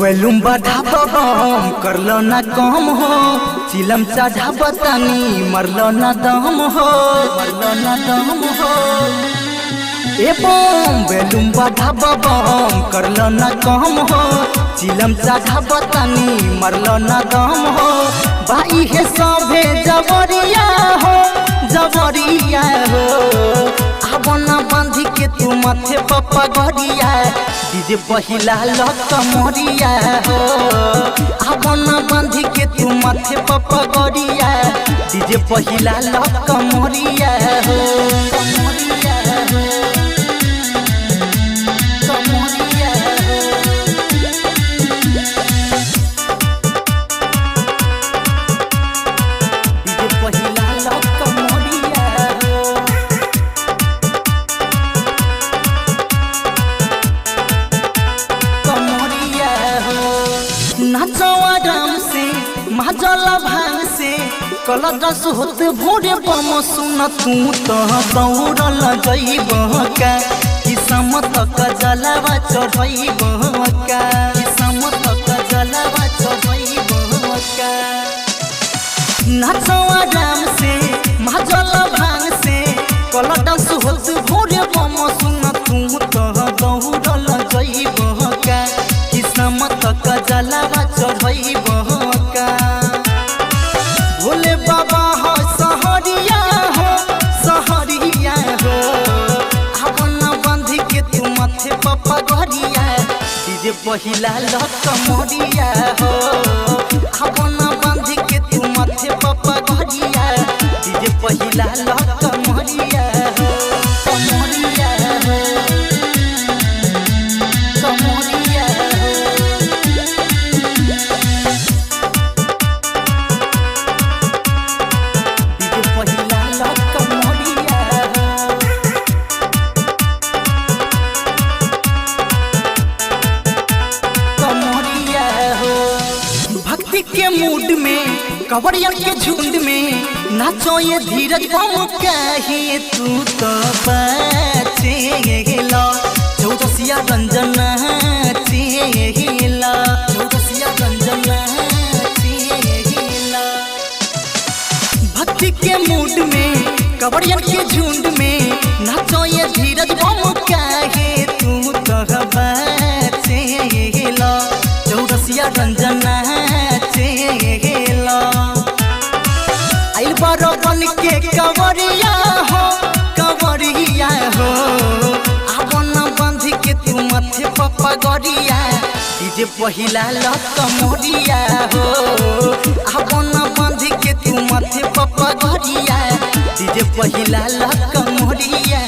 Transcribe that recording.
बैलूम बढ़ा बम करलो ना कम हो, चिलम चढ़ा बतानी मरलो ना दम हो, मरलो ना दम हो। ए बम बैलूम बढ़ा बम करलो ना कम हो, चिलम चढ़ा बतानी मरलो ना दम हो। बाई है सभे जबरिया हो, जबरिया हो। आवन बांधी के तू माथे पगड़िया, डीजे पहिला लत मोरिया हो। आवन बांधी के तू माथे पगड़िया, डीजे पहिला लत मोरिया हो। मोरिया हो, मोरिया हो। डीजे पहिला लत मोरिया हो। कमरिया हो। नाचो आराम से माजला भांग से, कल दस होत भोरे बम सुन तू तो दौड़ल जइब का, किस्मत क जलावा चढ़इब का, किस्मत क जलावा चढ़इब का। नाचो आराम से माजल भांग से, कल डांस होत भोरे बम सुन तू तो दौड़ल जइब का, किस्मत क जलावा चढ़इब का। भोले बाबा हो सहरिया हो, सहरिया हो। आवन बांध के तू माथे पगड़िया, डीजे पहिला लत मोरिया हो। आवन बांध के तू माथे पगड़िया, डीजे पहिला लत मोरिया हो, मोरिया हो, मोरिया हो। डीजे पहिला लत मोरिया हो। कमरिया हो। भक्ति के मूड में कवरिया के झुंड में नाचो ये धीरज बम कहे तू तो बचेला, चौरसिया रंजन चेला, चौरसिया रंजन चेला। भक्ति के मूड में कवरिया के झुंड में नाचो ये धीरज बम कहे तू तो बचेला, चौरसिया रंजन चेला। आइल बारो बन के कवरिया हो, कवरिया हो। आवन बांध के तू माथे पगड़िया, डीजे पहिला लत मोरिया हो। आवन बांध के तू माथे पगड़िया, डीजे पहिला लत मोरिया।